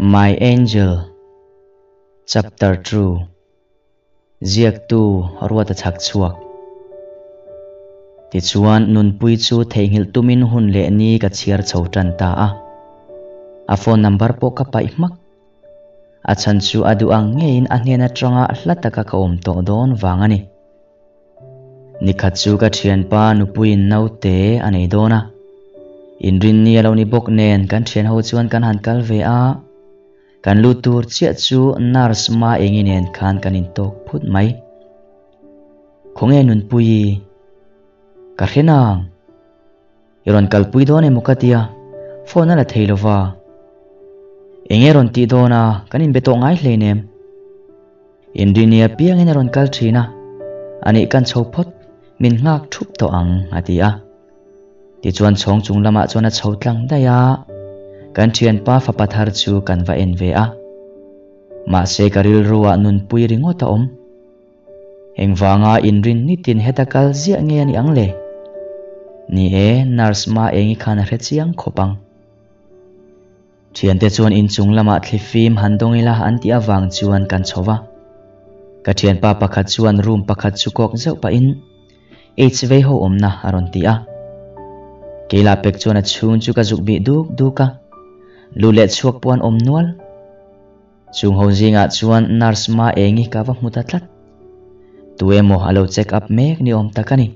My Angel Chapter 2 Ziaktu Ruata Chhakchhuak Tichuan nunpui chu theihnghilh tumin hun leh ni ka chhiar chho tan ta a. A phone number pawh ka paih hmak. A chhan chu a duh ang ngeiin a hnen atanga hla taka ka awm tawh dawn vang a ni. Nikhat chu ka thianpa nupuiin naute a nei dawn a. Inrinni a lo ni bawk nen kan thian ho chuan kan han kal ve a. Kan lut tur chiah chu nurse ma engi nen khan kan intawk phut mai. Khawnge Nunpuii? Ka hre nang. I rawn kalpui dawn emaw ka tia, phone a la thei lo va. Enge rawn tih dawn a, kan inbe tawh ngai hleinem. Inrinia piangin a rawn kal thin a, anih kan chho phawt, min nghak thup tawh ang, a ti a. Tichuan chhawng chung lamah chuan a chho tlang daih a, kan thianpa fapa thar chu kan va en ve a. Mahse ka rilruah nunpui ringawt a awm. Engvanga inrin nitin heta kal ziah nge a nih ang le? Ni e, nurse ma engi khan a hre chiang khawp ang. Thiante chuan inchung lamah thlifim han dawng ila an tih avang chuan kan chho va. Ka thianpa pakhat chuan room pakhat chu kawk zeuh pahin Aids vei ho awmna a rawn ti a. Keila pek chuan a chhung chu ka zuk bih duk duk a. Lu leh chhuak pawh an awm nual. Chung ho zingah chuan nurse ma engi ka va hmu ta tlat. Tu emaw a lo check up mek ni awm tak a ni.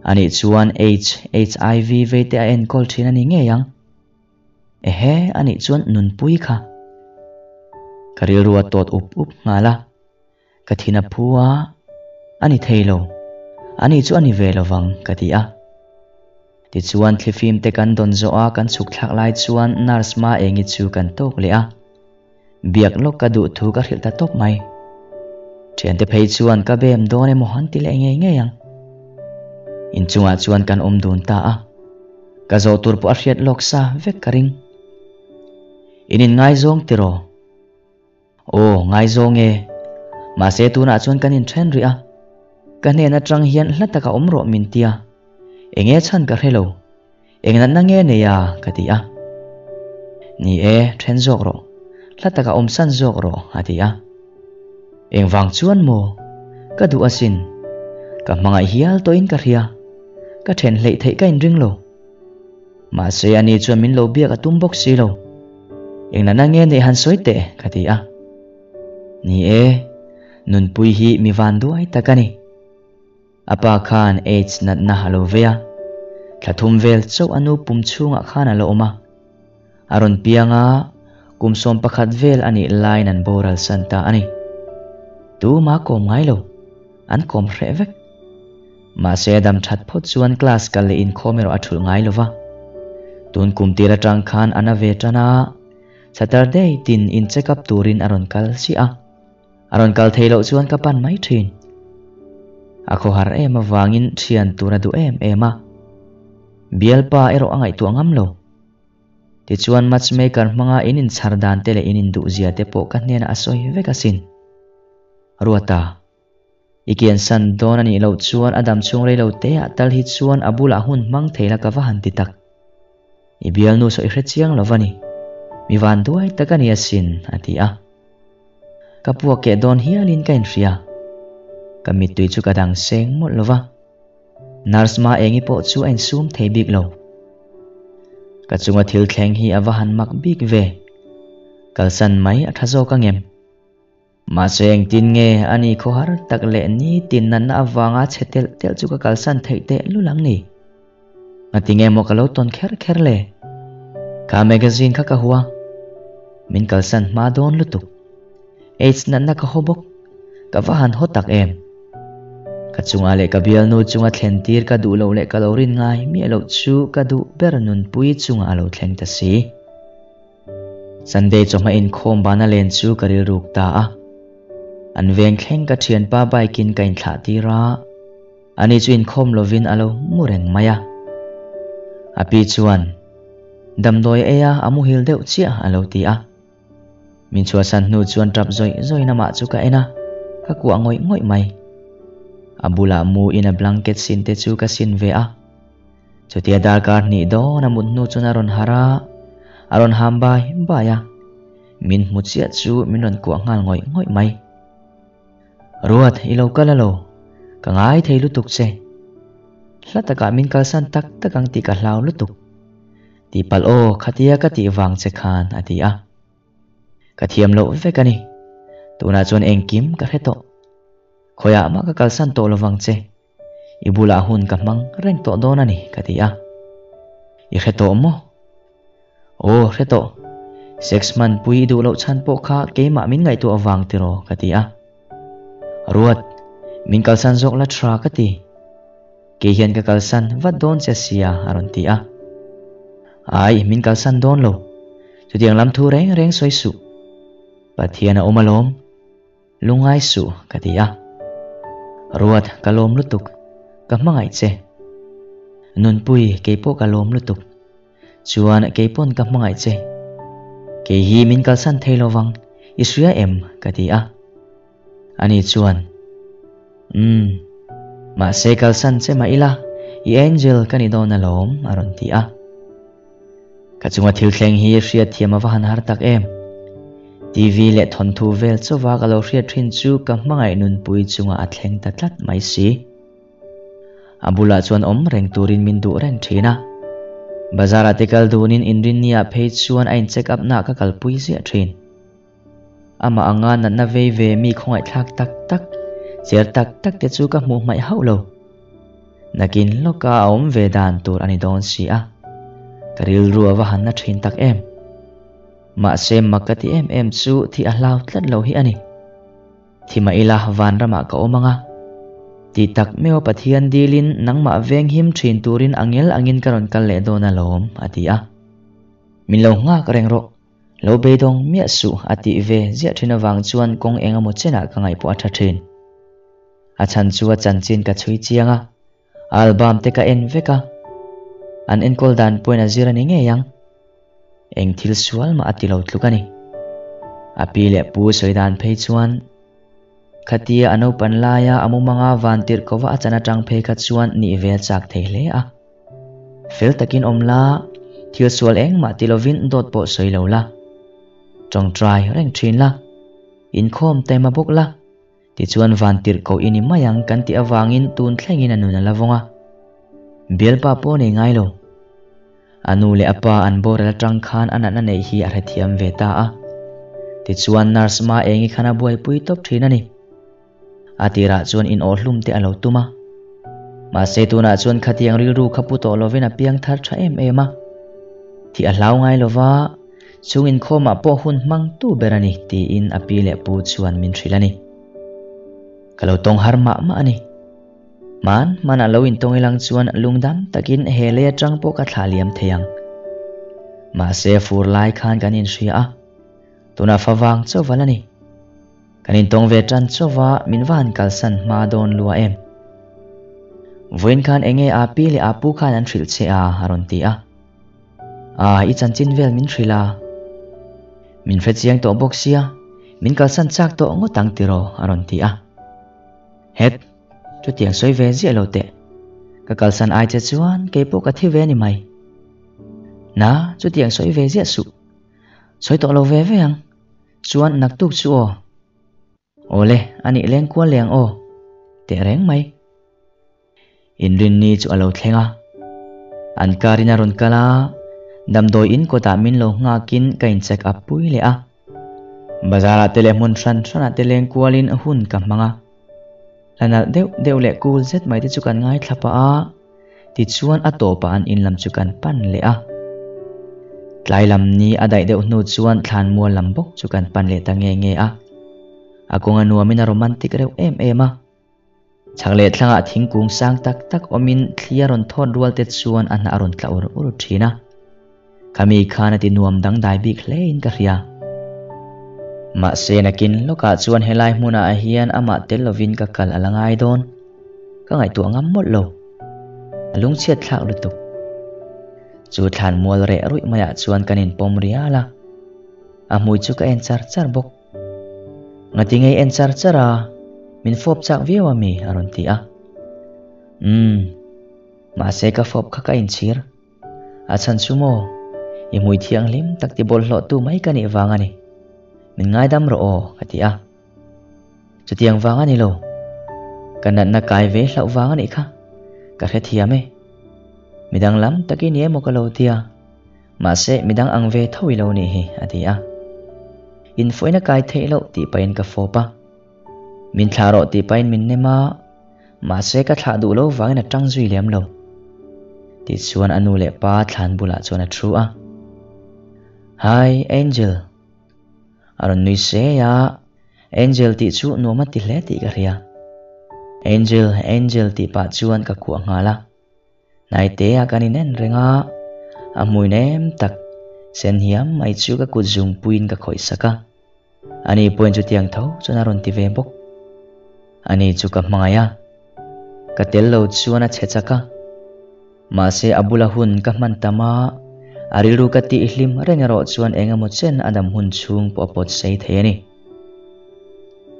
Anih chuan AIDS, HIV vei te a enkawl thin a ni ngei ang. Ehe, anih chuan nunpui kha. Ka rilru a tawt up up nghal a. Ka thin a phu a, a ni thei lo, ani chu a ni ve lo vang, ka ti a. Tichuan thlifim te kan dawn zawh a kan chhuk thlak lai chuan nurse ma engi chu kan tawk leh a. Biak lawk ka duh thu ka hrilh ta tawp mai. Thiante phei chuan ka bem dawn emaw an ti leh ngei ngei ang. Inchungah chuan kan awm dun ta a. Ka zawh tur pawh a hriat lawk sa vek ka ring. In inngaizawng tiraw? Aw, ngaizawng e. Mahse tunah chuan kan inthen rih a. Ka hnen atang hian hla taka awm rawh min tia. Enge chhan ka hre lo. Eng natna nge nei a? ka ti a. Ni e, then zawk rawh. Hla taka awm san zawk rawh a ti a. Engvang chuan maw? Ka duh asin. Ka hmangaih hial tawhin ka hria. Ka then hleih theih ka inring lo. Mahse ani chuan min lo biak a tum bawk si lo. Engna nge neih han sawi teh ka ti a. Ni e, nunpui hi mi van duai tak a ni. A pa khan AIDS natna a lo vei a, thla thum vel chauh a nu pum chhungah khan a la awm a. A rawn piang a, kum 11 vel a nih laiin an boral san ta a ni. Tuma kawm ngai lo, an kawm hreh vek. Mahse a dam that phawt chuan class kal leh inkhawm erawh a thulh ngai lo va. Tun kum tir atang khan a na ve tan a, Saturday tin in check up turin a rawn kal chiah a. A rawn kal thei loh chuan ka pan mai thin. A khawhar em avangin thian tur a duh em em a. Bialpa erawh a ngaihtuah ngam lo. Tichuan matchmaker hmanga in inchhar dan te leh in induhzia te pawh ka hnenah a sawi vek asin. Ruata. I kiansan dawn a nih loh chuan a dam chhung rei lo te ah tal hi chuan a bulah hun hmang thei la ka va han ti tak. I bialnu saw i hre chiang lo va ni. Mi van duai tak a ni asin, a ti a. Ka puak keh dawn hialin ka inhria. Ka mittui chu ka dang seng mawlh lo va. Nurse ma engi pawh chu a insum thei bik lo. Ka chunga thil thleng hi a va han mak bik ve. Kalsan mai a tha zawk angem? Mahse engtin nge a ni khawhar tak leh nitin natna avanga chhe telh telh chu ka kalsan theih teh lul ang ni? Ngatinge maw ka lo tawn kher kher le? Kha magazine kha ka hua. Min kalsan hma dawn lutuk. AIDS natna ka haw bawk. Ka va han haw tak em? Ka chungah leh ka bialnu chunga thlen tir ka duh loh leh ka lo rin ngai miah loh chu ka duh ber nunpui chungah a lo thleng ta si. Sunday chawhma inkhawm bana len chu ka rilruk ta a. An veng thleng ka thianpa bike in ka inthlah tir a, ani chu inkhawm lovin a lo mu reng mai a. A pi chuan, Damdawi a ei a, a muhil deuh chiah a lo ti a. Min chhuahsan hnu chuan tap zawih zawihin amah chu ka en a, ka kuah ngawih ngawih mai. A bulah mu in a blanket sin te chu ka sin ve a. Chutia darkar hnih dawn a mut hnu chuan a rawn harh a, a rawn ham bai bai a. Min hmu chiah chu min rawn kuah nghal ngawih ngawih mai. Ruat, i lo kal alo? Ka ngai thei lutuk che. Hla takah min kalsan tak tak ang tih ka hlau lutuk. Tihpalh aw, khatia ka tih vang che khan, a ti a. Ka thiam loh vek a ni. Tunah chuan engkim ka hre tawh. Khawiah mah ka kalsan tawh lovang che. I bulah hun ka hmang reng tawh dawn a ni, ka ti a. I hre tawh maw? Aw, hre tawh. Sex hmanpui i duh loh chhan pawh kha keimah min ngaihtuah vang tiraw, ka ti a. Ruat, min kalsan zawk la tha ka ti. Kei hian ka kalsan vat dawn che sia, a rawn ti a. Ai, min kalsan dawn lo. Chutiang lam thu reng reng sawi suh. Pathian a awm alawm. Lungngai suh, ka ti a. Ruat, ka lawm lutuk. Ka hmangaih che. Nunpui, kei pawh ka lawm lutuk. Chuan, kei pawn ka hmangaih che. Kei hi min kalsan thei lo vang, i hria em? ka ti a. Ani chuan, Umm, mahse kalsan che mah ila, i angel ka ni dawn alawm, a rawn ti a. Ka chunga thil thleng hi hriatthiam a va han har tak em! TV leh thawnthu vel chauva ka lo hriat thin chu ka hmangaih nunpui chungah a thleng ta tlat mai si. A bulah chuan awm reng turin min duh reng thin a. Bazar-ah te kal dunin inrinni-ah phei chuan a in check up-naah ka kalpui ziah thin. Amah anga natna vei ve mi khawngaihthlak tak tak, cher tak tak te chu ka hmuh hmaih hauh lo. Nakin lawka a awm ve dan tur a ni dawn si a, ka rilru a va han na thin tak em. Mahse mak ka ti em em chu thi a hlau tlat lo hi a ni. Thi mah ila vanramah ka awm ang a, tih tak meuh a Pathian dilin nangmah veng him thin turin a ngel angin ka rawn kal leh dawn alawm, a ti a. Min lo nghak reng rawh. Lo beidawng miah suh a tih ve ziah thin avang chuan kawng eng emaw chenah ka ngaihpawh a tha thin. A chhan chu a chanchin ka chhui chiang a, a album te ka en vek a, an enkawl dan pawhin a zir a ni ngei ang. Eng thil sual mah a ti lo tluk a ni. A pi leh pu sawi dan phei chuan khatia a naupan laia a mumanga vantirh kova a chan atang phei kha chuan nih ve a chak thei hle a. Fel takin awm la, thil sual engmah ti lovin dawt pawh sawi lo la. Tawngtai reng thin la, inkhawm taima bawk la, tichuan van tirh koh i ni mai ang kan tih avangin tun thlengin a nun a la vawng a. Bialpa pawh nei ngai lo. A nu leh a pa an boral atang khan a natna neih hi a hrethiam ve ta a. Tichuan nurse ma engi khan a buaipui tawp thin a ni. A tirah chuan in awhhlum te a lo tum a. Mahse tunah chuan khatiang rilru kha pu tawh lovin a piang thar tha em em a. Thih a hlau ngai lova, chung inkhawmah pawh hun hmang tu ber a ni tiin a pi leh pu chuan min hrilh a ni. Ka lo tawng har mah mah a ni. Hman hmanah lo intawng ilang chuan lungdam takin he lei atang pawh ka thlah liam thei ang. Mahse fur lai khan kan inhria a, tunah favang chauhval a ni. Kan intawng ve tan chauh a, min va han kalsan hma dawn lua em? Vawiin khan enge a pi leh a pu khan an hrilh che a? a rawn ti a. A, i chanchin vel min hrilh a. Min hre chiang tawh bawk sia, min kalsan chak tawh ngawt ang tiraw? a rawn ti a. Het, chutiang sawi ve ziah lo teh. Ka kalsan ai che chuan kei pawh ka thi ve a ni mai. Na, chutiang sawi ve ziah suh. Sawi tawh lo ve ve ang. Chuan naktuk chu aw. Awle, a nih leng kual leh ang aw. Teh reng mai. Inrinni chu a lo thleng a. An car in a rawn kal a, damdawi in kawtah min lo nghakin ka in check up pui leh a. Bazar ah te leh hmun hran hran ah te leng kualin hun ka hmang a. Hla nalh deuh deuh leh cool zet mai te chu kan ngaithla pah a. Tichuan a tawpah an in lam chu kan pan leh a. Tlai lam ni a daih deuh hnu chuan thlan mual lam bawk chu kan pan leh ta nge nge a. A kawng a nuamin a romantic reuh em em a. Chhak leh thlangah thingkung sang tak tak awmin thli a rawn thawt rual te chuan a hnah a rawn tla ur ur thin a. Khami khan a ti nuam dangdai bik hle in ka hria. Mahse nakin lawkah chuan helai hmunah hian amah tel lovin ka kal a la ngai dawn. Ka ngaihtuah ngam mawlh lo. A lungchhiat thlak lutuk. Chu thlan mual reh ruih maiah chuan kan inpawm rial a. A hmui chu ka en char char bawk. Ngati ngei en char char a, min fawp chak viau a mi a rawn ti a. Umm, mahse ka fawp kha ka inchhir. A chhan chu maw, i hmui thianghlim tak ti bawlhhlawhtu mai ka nih vang a ni. Min ngaidam rawh aw, ka ti a. Chutiang vang a ni lo. Ka natna kai ve hlauh vang a nih kha. Ka hrethiam e. Midang lam tak i ni emaw ka lo tia. Mahse, midang ang ve tho i lo nih hi, a ti a. Infuaina kai theih loh tih pahin ka fawp a. Min thlah rawh tih pahin min nem a, mahse ka thlah duh lo vangin a tang zui lem lo. Tichuan a nu leh pa thlan bulah chuan a thu a. Hi, Angel! A rawn nui se a, Angel tih chu nuam a ti hle tih ka hria. Angel, Angel tih pah chuan ka kuah nghal a. Hnaite a kan inen reng a, a hmui nem tak sen hiam mai chu ka kut zungpuiin ka khawih sak a. Ani pawhin chutiang tho chuan a rawn ti ve bawk. Ani chu ka hmangaih a, ka tel lo chuan a chhe chak a. Mahse a bula hun ka hman tam a, a rilru ka tih hlim reng erawh chuan eng emaw chen a dam hun chhung pawh a pawt sei thei a ni.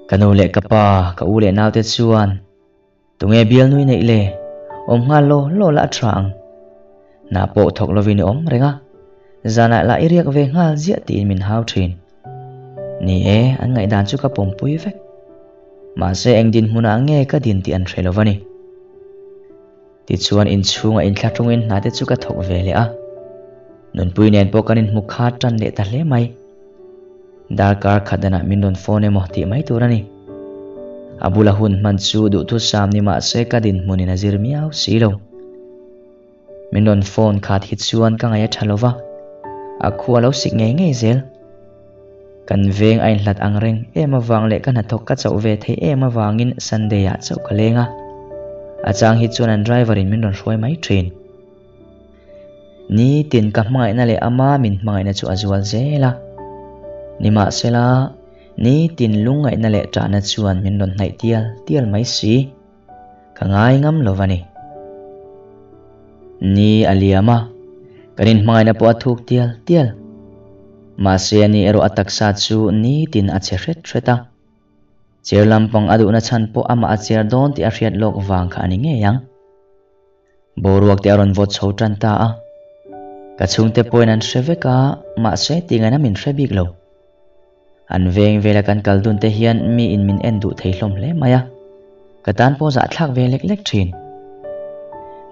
Ka nu leh ka pa, ka u leh naute chuan Tunge bialnui neih le? Awm nghal law law la a tha ang. Hna pawh thawk lovin i awm reng a, zanah lah i riak ve nghal ziah tiin min hau thin. Ni e, an ngaihdan chu ka pawmpui vek. Mahse eng dinhmunah nge ka din tih an hre lo va ni. Tichuan inchhungah inthlahrungin hna te chu ka thawk ve leh a. Nunpui nen pawh kan inhmu kha tan leh ta hle mai. Darkar khat danah min rawn phone emaw tih mai tur a ni. A bula hun hman chu duhthusam ni mah se ka dinhmunin a zir miau si lo. Min rawn phone khat hi chuan ka ngaih a tha lo va, a khu a lo sik ngei ngei zel. Kan veng a inhlat ang reng em avang leh ka hnathawk ka chauh ve thei em avangin Sunday ah chauh ka leng a. A chang hi chuan an driver in min rawn hruai mai thin. Nitin ka hmangaihna leh ama min hmangaihna chu a zual zel a. Nimahsela, nitin lungngaihna leh ṭahna chuan min rawn hnaih tial tial mai si. Ka ngai ngam lo va ni. Ni a liam a, kan inhmangaihna pawh a thuk tial tial. Mahse ani erawh a taksa chu nitin a che hret hret a. Chair lampang a duhna chhan pawh amah a chair dawn tih a hriat lawk vang kha a ni ngei ang. Boruak te a rawn vawt chho tan ta a. Ka chhungte pawhin an hre vek a, mahse tingaina min hre bik lo. An veng vela kan kal dun te hian miin min en duh thei hlawm hle mai a, ka tan pawh zahthlak ve lek lek thin.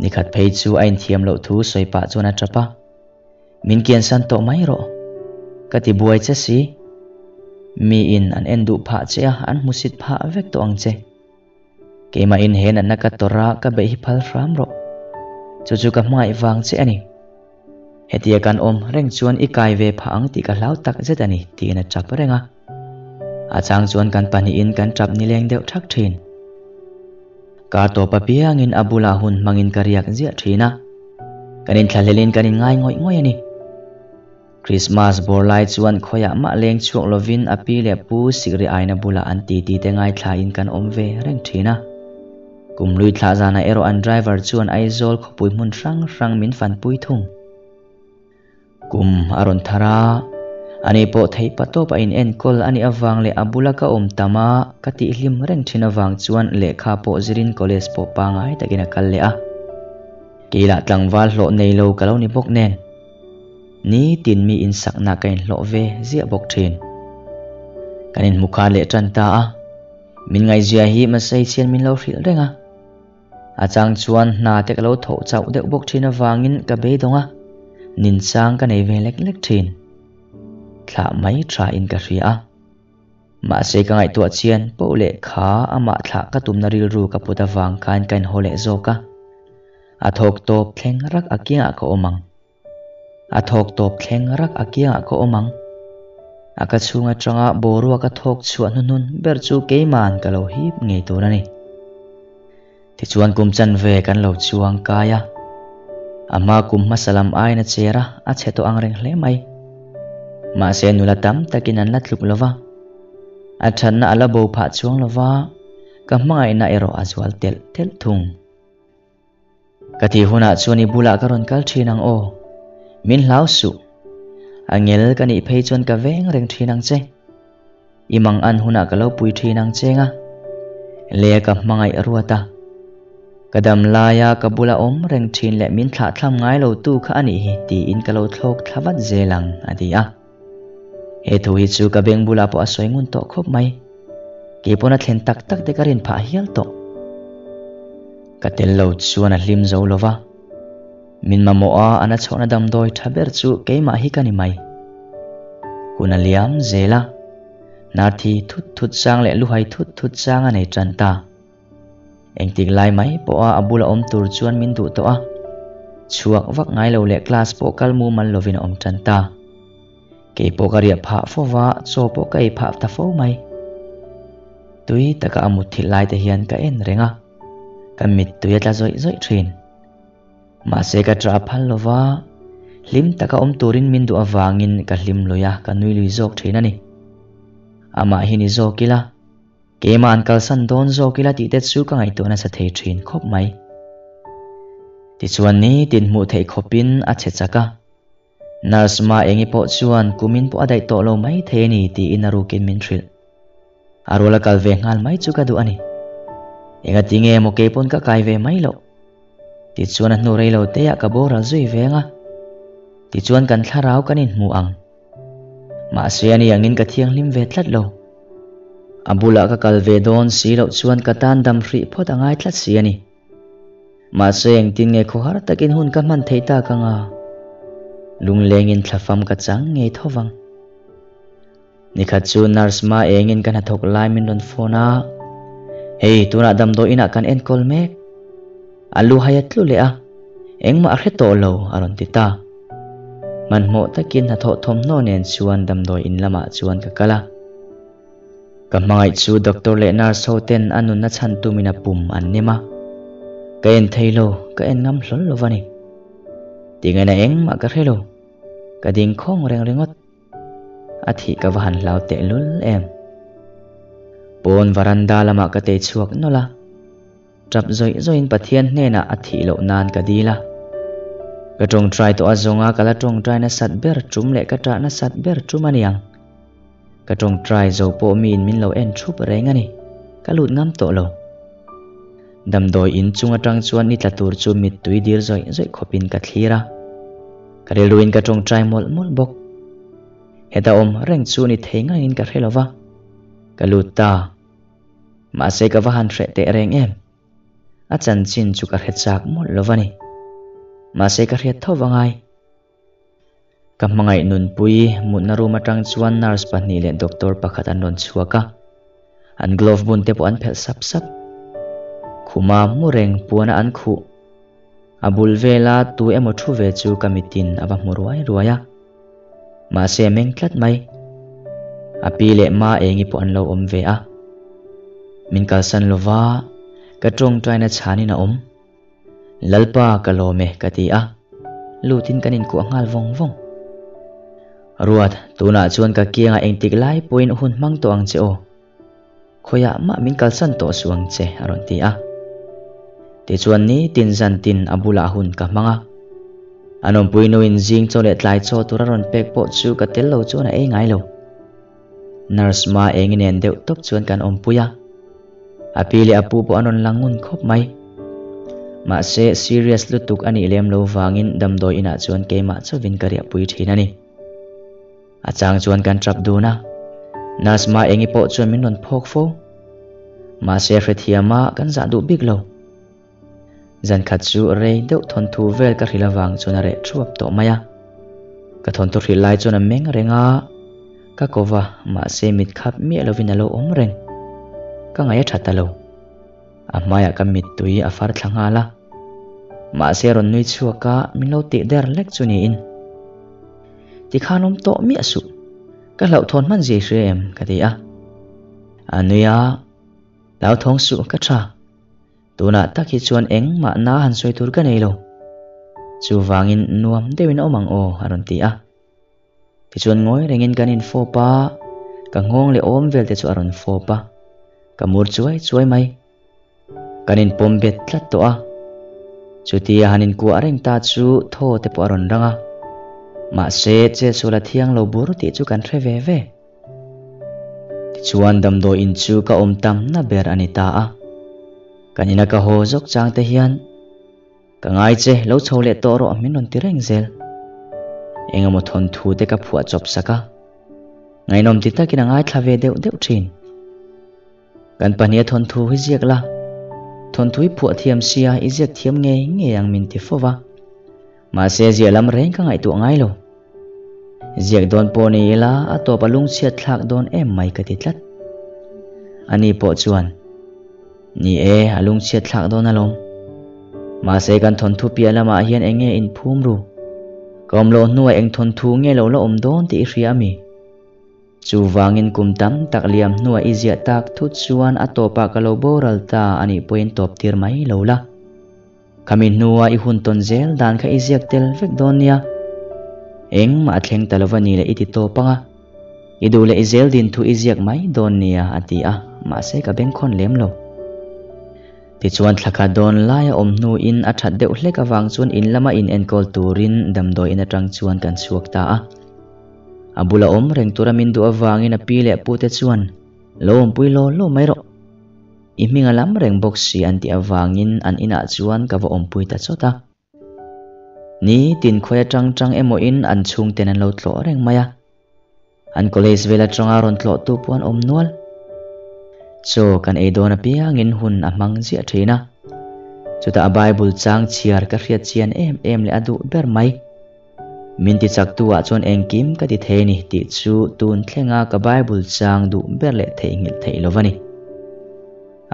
Nikhat phei chu a inthiam loh thu sawi pah chuan a tap a, Min kiansan tawh mai rawh, ka ti buai che si. Miin an en duh phah che a, an hmusit phah vek tawh ang che. Keimahin he natna ka tawrh a, ka beih hi phal hram rawh. Chu chu ka hmangaih vang che a ni. Hetia kan awm reng chuan i kai ve phah ang tih ka hlau tak zet a ni, tiin a tap reng a. A chang chuan kan pahnihin kan tap nileng deuh thak thin. Kar tawp apiangin a bulah hun hmangin ka riak ziah thin a. Kan inthlahlelin kan inngai ngawih ngawih a ni. Krismas bawr lai chuan khawiah mah leng chhuak lovin a pi leh pu sikri aina bulah an titi te ngaithlain kan awm ve reng thin a. Kum lui thlah zanah erawh an driver chuan Aizawl khawpui hmun hrang hrang min fanpui thung. Kum a rawn thar a, ani pawh theih pa tawp a in enkawl a nih avang leh a bula ka awm tam a, ka tihhlim reng thin avang chuan lehkha pawh zirin college pawh pangai takin a kal leh a. Kei lah tlangval hlawh nei lo ka lo ni bawk nen. Nitin mi insakna ka inhlawh ve ziah bawk thin. Kan inhmu khan leh tan ta a, min ngaihzia hi Masai chian min lo hrilh reng a. A chang chuan hna te ka lo thawh chauh deuh bawk thin avangin ka beidawng a, ninchang ka nei ve lek lek thin. Thlah mai tha in ka hria a. Mahse ka ngaihtuah chian poh leh kha amah thlah ka tumna rilru ka put avang khan ka inhaw leh zawk a. A thawk tawp thleng rak a kiangah ka awm ang. A thawk tawp thleng rak a kiangah ka awm ang. A ka chhung atanga boruak a thawk chhuah hnuhnun ber chu keiman ka lo hip ngei tur a ni. Tichuan kum chanve kan lo chuang kai a. A hma kum hmasa lam aiin a cher a, a chhe tawh ang reng hle mai. Mahse nula tam takin an la tluk lo va. A thatna a la bo phah chuang lo va, ka hmangaihna erawh a zual telh telh thung. Ka tih hunah chuan i bulah ka rawn kal thin ang aw. Min hlau suh. A ngel ka nih phei chuan ka veng reng thin ang che. I mang an hunah ka lo pui thin ang che nga. Lea ka hmangaih ruat a. Ka dam laia ka bula awm reng thin leh min thlah thlam ngai lo tu kha a nih hi tiin ka lo thlawk thla vat zel ang a ti a. He thu hi chu ka beng bulah pawh a sawi ngun tawh khawp mai. Kei pawn a thlen tak tak te ka rin phah hial tawh. Ka tel lo chuan a hlim zo lo va. Min mamawh a, a na chhohna damdawi tha ber chu keimah hi ka ni mai. Hun a liam zel a, hnar thi thut thut chang leh luhai thut thut chang a nei tan ta. Engtik lai mai pawha a bula awm tur chuan min duh tawh a, chhuak vak ngai lo leh class pawh kal mumal lovin a awm tan ta. Kei pawh ka riah phah fo va, chaw pawh ka ei phah ta fo mai. Tui taka a mutthilh lai te hian ka en reng a, ka mittui a tla zawih zawih thin. Mahse ka ṭah phal lo va, hlim taka awm turin min duh avangin ka hlim lui a, ka nui lui zawk thin a ni. Amah hi ni zawk ila. Keimah an kalsan dawn zawk ila tih te chu ka ngaihtuah nasa thei thin khawp mai. Tichuan nitin hmuh theih khawpin a che chak a. Nurse ma engi pawh chuan kumin pawh a daih tawh lo mai thei a ni tiin a rukin min hrilh. A rual a kal ve nghal mai chu ka duh a ni. Engati nge maw keipawn ka kai ve mai loh? Tichuan a hnu rei lo teah ka boral zui veng a. Tichuan kan thlarau kan inhmu ang. Mahse ani angin ka thianghlim ve tlat lo. A bulah ka kal ve dawn si loh chuan ka tan dam hrih phawt a ngai tlat si a ni. Mahse engtin nge khawhar takin hun ka hman theih tak anga lunglengin thlafam ka chang ngei tho vang. Nikhat chu nurse ma engin ka hnathawk lai min rawn phone a, Hei tunah damdawi inah kan enkawl mek. A lu hai a tlu leh a, engmah a hre tawh lo a rawn ti ta. Hmanhmawh takin hnathawh thawmhnaw nen chuan damdawi in lamah chuan ka kal a. Ka hmangaih chu doctor leh nurse ho ten a nunna chhan tumin a pum an nem a. Ka en thei lo, ka en ngam hlawl lo va ni. Tingaina engmah ka hre lo. Ka ding khawng reng ringawt. A thih ka va han hlau tehlul em. Pawn varanda lamah ka tei chhuak nawlh a. Tap zawih zawihin Pathian hnenah a thih loh nan ka dil a. Ka tawngtai tawh a zawnga ka la tawngtai nasat ber tum leh ka tah nasat ber tum a niang. Ka tawngtai zo pawh miin min lo en thup reng a ni. Ka lut ngam tawh lo. Damdawi in chung atang chuan ni tla tur chu mittui dil zawih zawih khawpin ka thlir a. Ka rilruin ka tawngtai mawlh mawlh bawk. Heta awm reng chu ni thei ngaiin ka hre lo va. Ka lut ta. Mahse ka va han hreh teh reng em? A chanchin chu ka hre chak mawlh lo va ni. Mahse ka hriat tho va ngai. Ka hmangaih nunpui mutna room atang chuan nurse pahnih leh doctor pakhat an rawn chhuak a. An glove bun te pawh an phelh sap sap. Khuma mu reng puana an khuh. A bul vela tu emaw thu ve chu ka mitin a va hmu ruai ruai a. Mahse a meng tlat mai. A pi leh ma engi pawh an lo awm ve a. Min kalsan lova ka tawngtaina chhanin a awm. Lalpa ka lawm e ka ti a, lutin kan inkuah nghal vawng vawng. Ruat, tunah chuan ka kiangah engtik lai pawhin hun hmang tawh ang che aw. Khawiah mah min kalsan tawh suh ang che, a rawn ti a. Tichuan nitin zantin a bulah hun ka hmang a. An awmpui nuin zing chaw leh tlai chaw tur a rawn pek pawh chu ka tel lo chuan a ei ngai lo. Nurse ma eng inen deuh tawp chuan kan awmpui a. A pi leh a pu pawh an rawn lang ngun khawp mai. Mahse serious lutuk a nih lem lo vangin damdawi inah chuan keimah chauhin ka riahpui thin a ni. A chang chuan kan trap dun a, nurse ma engi pawh chuan min rawn phawk fo. Mahse hrethiam a kan zah duh bik lo. Zan khat chu rei deuh thawnthu vel ka hrilh avang chuan a reh thuap tawh mai a. Ka thawnthu hrilh lai chuan a meng reng a, ka ko va, mahse mit khap miah lovin a lo awm reng. Ka ngaih a tha ta lo. A hmaiah ka mittui a far thla nghal a. Mahse a rawn nui chhuak a, min lo tih der lek chu niin. Tikhan awm tawh miah suh. Ka hlauhthawn hman zia i hria em? ka ti a. A nui a, Hlauthawng suh ka tha. Tunah tak hi chuan engmah na han sawi tur ka nei lo. Chuvangin nuam deuhin awm ang aw a rawn ti a. Tichuan ngawi rengin kan infawp a, ka nghawng leh awm vel te chu a rawn fawp a, ka mur chuai chuai mai. Kan inpawm bet tlat tawh a, chutia han inkuah reng ta chu thaw te pawh a rawn rang a. Mahse, chetsual a thiang lo bur tih chu kan hre ve ve. Tichuan damdawi in chu ka awm tamna ber a ni ta a. Kan ina ka haw zawk chang te hian Ka ngai che, lo chho leh tawh rawh min rawn ti reng zel. Engemaw thawnthu te ka phuah chawp sak a. Ngaihnawm ti takin a ngaithla ve deuh deuh thin. Kan pahniha thawnthu hi ziak la, thawnthu i phuah thiam sia i ziak thiam ngei ngei ang min ti fo va. Mahse ziah lam reng ka ngaihtuah ngai lo. Ziak dawn pawh ni ila a tawp a lungchhiat thlak dawn em mai ka ti tlat. Ani pawh chuan, Ni e, a lungchhiat thlak dawn alawm. Mahse kan thawnthu piah lamah hian eng nge inphum ru? Ka awm loh hnuah eng thawnthu nge lo la awm dawn tih i hria ami? Chuvangin kum tam tak liam hnuah i ziah tak thut chuan a tawpah ka lo boral ta a nih pawhin tawp tir mai lo la. Khami hnua i hun tawn zel dan kha i ziak tel vek dawn nia. Engmah a thleng ta lova ni leh i ti tawp ang a. I duh leh i zel din thu i ziak mai dawn nia a ti a, mahse ka bengkhawn lem lo. Tichuan thlakhat dawn laia awm hnuin a that deuh hlek avang chuan in lama in enkawl turin damdawi in atang chuan kan chhuak ta a. A bula awm reng tura min duh avangin a pi leh pute chuan lo awmpui law law mai rawh. I hming a lam reng bawk si an tih avangin an inah chuan ka va awmpui ta chawt a. Ni tin khawi atang tang emaw-in an chhungten an lo tlawh reng mai a. An college vel atanga rawn tlawhtu pawh an awm nual. Chaw kan ei dawn apiangin hun a hmang ziah thin a. Chutah a Bible chang chhiar ka hriat chian em em leh a duh ber mai. Min ti chaktu ah chuan engkim ka ti thei a ni tih chu tun thlenga ka Bible chang duh ber leh theihnghilh theih lo va ni.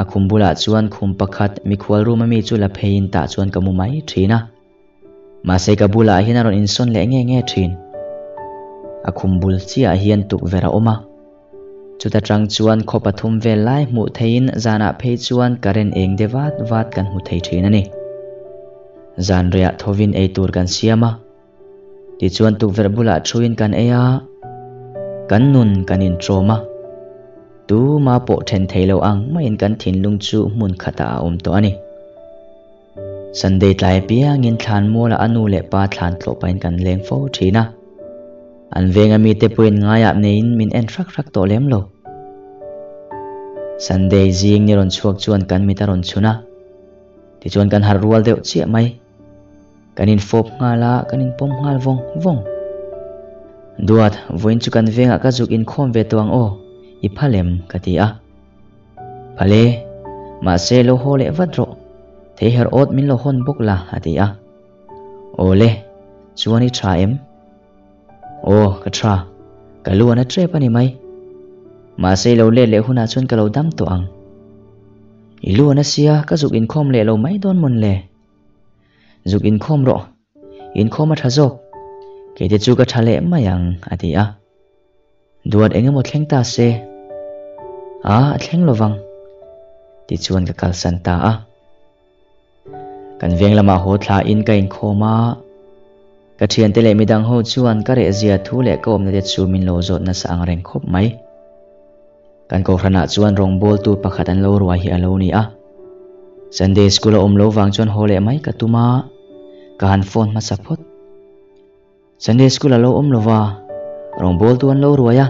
A khum bulah chuan khum pakhat mikhual room ami chu la pheiin tah chuan ka mu mai thin a. Mahse ka bulah hian a rawn insawn leh nge nge thin. A khum bul chiah hian tukverh a awm a. Chuta tang chuan khaw pathum vel lai hmuh theiin zanah phei chuan current eng de vat vat kan hmu thei thin a ni. Zanriah thovin ei tur kan siam a, tichuan tukverh bulah thuin kan ei a, kan nun kan intrawm a, tuma pawh then thei lo ang maiin kan thinlung chu hmun khatah a awm tawh a ni. Sunday tlai apiangin thlan mualah a nu leh pa thlan tlawh pahin kan leng fo thin a. An venga mite pawhin ngaiah neiin min en hrak hrak tawh lem lo. Sunday zing ni rawn chhuak chuan kan mit a rawn chhun a, tichuan kan harh rual deuh chiah mai. Kan infawp nghal a, kan inpawm nghal vawng vawng. Duat, vawiin chu kan vengah ka zuk inkhawm ve tawh ang aw, i phal em? ka ti a. Phale, mahse lo haw leh vat rawh, thei her awt min lo hawn bawk la, a ti a. Awle, chuan i tha em? Aw, ka tha, ka lu a na tep a ni mai. Mahse i lo let leh hunah chuan ka lo dam tawh ang. I lu a na sia, ka zuk inkhawm leh lo mai dawn mawn le. Zuk inkhawm rawh, inkhawm a tha zawk, kei te chu ka tha leh mai ang, a ti a. Duat eng emaw thleng ta se? A, a thleng lovang. Tichuan ka kalsan ta a. Kan veng lamah haw thla in ka inkhawm a. Ka thiante leh midang ho chuan ka rehzia thu leh ka awmna te chu min lo zawt nasa ang reng khawp mai. Kan kohhranah chuan rawngbawltu pakhat an lo ruai hi a lo ni a. Sunday school a awm lo vang chuan haw leh mai ka tum a, ka han phone hmasa phawt. Sunday school a lo awm lo va, rawngbawltu an lo ruai a.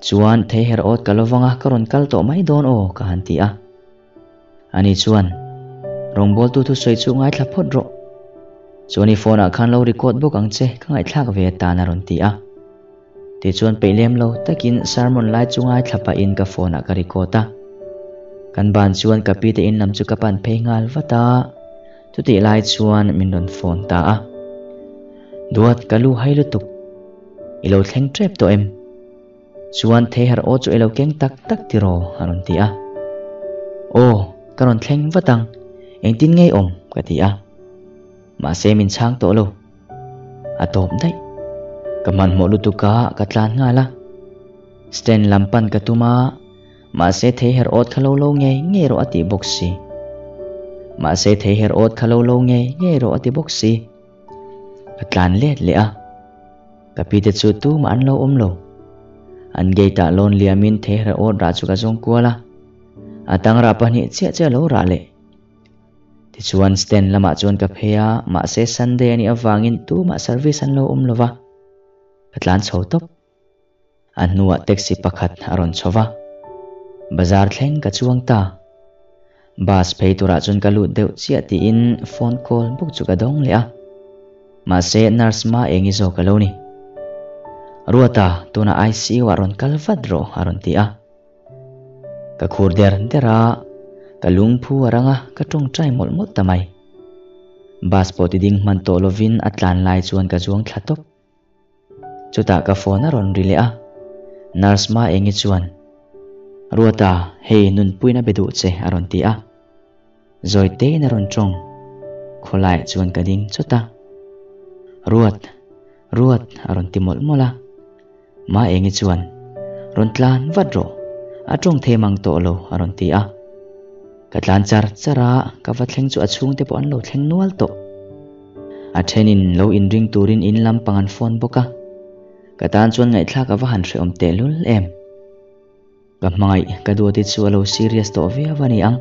Chuan thei her awt ka lo vang a, ka rawn kal tawh mai dawn aw ka han ti a. Ani chuan, Rawngbawltu thusawi chu ngaithla phawt rawh. Chuan i phone ah khan lo record bawk ang che, ka ngaihthlak ve atan a rawn ti a. Tichuan peih lem lo takin sermon lai chu ngaithla pahin ka phone ah ka record a. Kan ban chuan ka pi te in lam chu ka pan phei nghal vat a. Chutih lai chuan min rawn phone ta a. Duat, ka lu hai lutuk. I lo thleng tep tawh em? Chuan thei harh aw chu i lo keng tak tak tiraw? a rawn ti a. Aw, ka rawn thleng vat ang. Engtin ngei awm? ka ti a. Mahse min chhang tawh lo. A tawp daih. Ka hmanhmawh lutuk a, ka tlan nghal a. Stand lam pan ka tum a. Mahse thei her awt kha lo lo ngei ngei rawh a ti bawk si. Mahse thei her awt kha lo lo ngei ngei rawh a ti bawk si. Ka tlan let leh a. Ka pi te chu tumah an lo awm lo. An gate ah lawn liamin thei her awt rah chu ka zawng kual a. A tang rah pahnih chiah chiah a lo rah leh. Tichuan stand lamah chuan ka phei a, mahse Sunday a nih avangin tumah service an lo awm lo va. Ka tlan chho tawp. A hnuah taxi pakhat a rawn chho va, bazar thleng ka chuang ta. Bus phei turah chuan ka lut deuh chiah tiin phone call bawk chu ka dawng leh a. Mahse nurse ma eng i zawk a lo ni. Ruata, tunah ICU ah rawn kal vat rawh a rawn ti a. Ka khur der der a, ka lungphu a rang a, ka tawngtai mawlh mawlh ta mai. Bus pawh ti ding hman tawh lovin a tlan lai chuan ka zuang thla tawp. Chutah ka phone a rawn ri leh a, nurse ma engi chuan, Ruata, hei nunpuiin a be duh che a rawn ti a. Zawi tein a rawn tawng. Khawlaiah chuan ka ding chawt a. Ruat, Ruat a rawn ti mawlh mawlh a. Ma Engi chuan, Rawn tlan vat rawh, a tawng thei mang tawh lo a rawn ti a. Ka tlan char char a, ka va thleng chu a chhungte pawh an lo thleng nual tawh. A thenin lo inring turin in lampang an phone bawk a. Ka tan chuan ngaihthlak a va han hrehawm tehlul em. Ka hmangaih, ka duati chu a lo serious tawh viau a ni ang.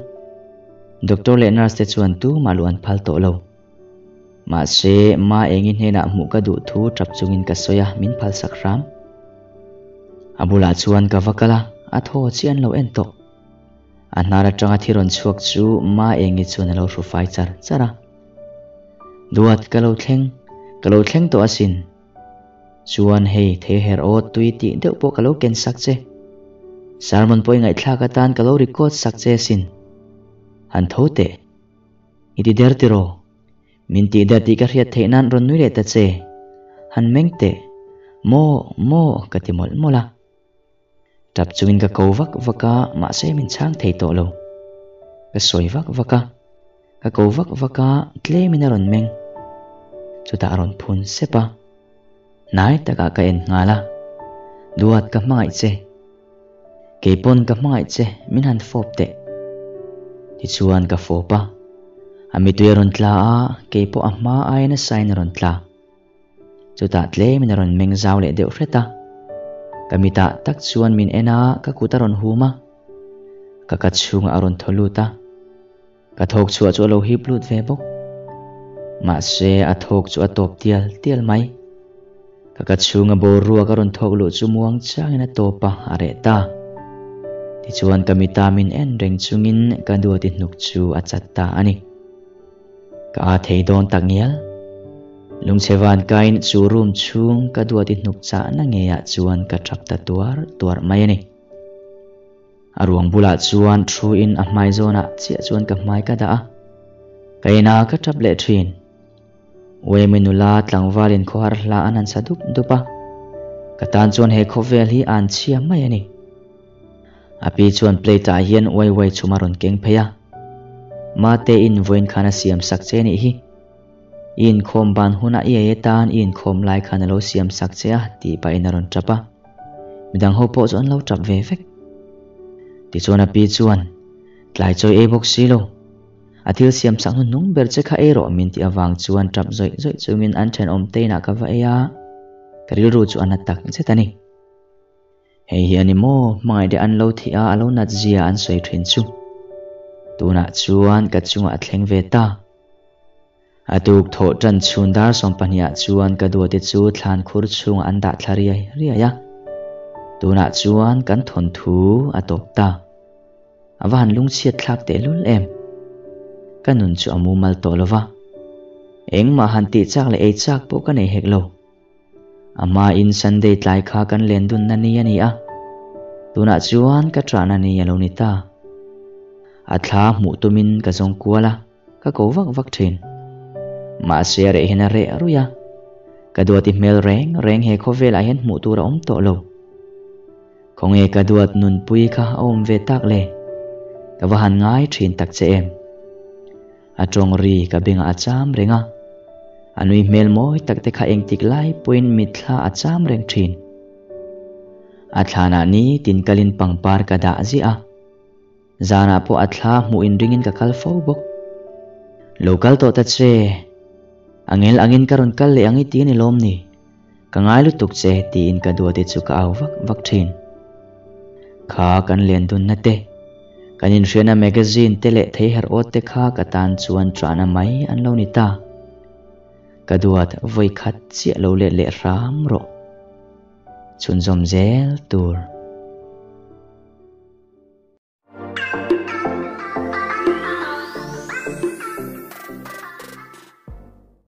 Doctor leh nurse te chuan tumah luh an phal tawh lo. Mahse, Ma Engi hnenah hmuh ka duh thu tap chungin ka sawi a, min phal sak hram. A bulah chuan ka va kal a, a thaw chiah an lo en tawh. A hnar atanga thi rawn chhuak chu Ma Engi chuan a lo hru fai char char a. Duat, ka lo thleng, ka lo thleng tawh asin. Chuan hei thei her aw tui tih deuh pawh ka lo ken sak che. Sermon pawh i ngaihthlak atan ka lo record sak che asin. Han tho teh. I ti der tiraw? Min tih der tih ka hriat theih nan rawn nui leh ta che. Han meng teh. Maw, maw ka ti mawlh mawlh a. Tap chungin ka ko vak vak a, mahse min chhang thei tawh lo. Ka sawi vak vak a, ka ko vak vak a, tlemin a rawn meng. Chutah a rawn phun sep a, hnai takah ka en nghal a, Duat ka hmangaih che. Keipawn ka hmangaih che, min han fawp teh. Tichuan ka fawp a, a mitui a rawn tla a, keipawh a hma aia nasain a rawn tla. Chutah tlemin a rawn meng zau leh deuh hret a. Ka mitah tak chuan min en a, ka kut a rawn hum a. Ka ka chhungah a rawn thaw lut a. Ka thawk chhuah chu a lo hip lut ve bawk. Mahse, a thawk chu a tawp tial tial mai. Ka ka chhunga boruak a rawn thawk luh chu muang changin a tawp a, a reh ta. Tichuan ka mita min en reng chungin ka duati hnuk chu a chat ta a ni. Ka a thei dawn tak ngial. Lungchhe van kain chu room chhung ka duati hnuk chahna ngeiah chuan ka thap ta tuar tuar mai a ni. A ruang bulah chuan thu in a hmai zawnah chiah chuan ka hmai ka dah a. Ka ina ka thap leh thin. Uaimi nula tlangvalin khawhar hla an han sa dup dup a. Ka tan chuan he khawvel hi a an chhia mai a ni. A pi chuan plate ah hian uai uai chhum a rawn keng phei a. Mate in vawiin khan a siam sak che nih hi. I inkhawm ban hunah i ei atan i inkhawm lai khan a lo siam sak che a tih pahin a rawn tap a. Midang ho pawh chu an lo tap ve vek. Tichuan a pi chuan, Tlai chawi ei bawk si lo. A thil siam sak hnuhnung ber che kha ei rawh min tih avang chuan tap zawih zawih chungin an thenawm te inah ka va ei a. Ka rilru chu a na tak zet a ni. Hei hi a ni maw, hmangaih te an lo thih a, a lo nat zia an sawi thin chu. Tunah chuan ka chungah a thleng ve ta. A tuk thawh tan chhun dar 12 ah chuan ka duate chu thlan khur chhungah an dah thla riai riai a. Tunah chuan kan thawnthu a tawp ta. A va han lungchhiat thlak tehlul em. Ka nun chu a mumal tawh lo va. Engmah han tih chak leh ei chak pawh ka nei hek lo. A hmain Sunday tlai kha kan len dunna ni a ni a, tunah chuan ka ṭahna ni a lo ni ta. A thla hmuh tumin ka zawng kual a, ka ko vak vak ṭhin. Mahse a reh hian a reh ruih a, ka duati hmel reng reng he khawvelah hian hmuh tur a awm tawh lo. Khawnge ka duat nunpui kha a awm ve tak le? Ka va han ngai ṭhin tak che em? A tawng ri ka bengah a cham reng a, a nui hmel mawi tak te kha engtik lai pawhin mitthla a cham reng thin. A thlanah ni tin kalin pangpar ka dah ziah a, zanah pawh a thla hmuh inringin ka kal fo bawk. Lo kal tawh ta che, a ngel angin ka rawn kal leh ang i ti a ni lawm ni? Ka ngai lutuk che tiin ka duate chu ka au vak vak thin. Kha kan len dunna te, kan inhriatna magazine te leh theiherh awt te kha ka tan chuan ṭahna mai an lo ni ta. Ka duat vawi khat chiah lo let leh hram rawh. Chhunzawm zel tur.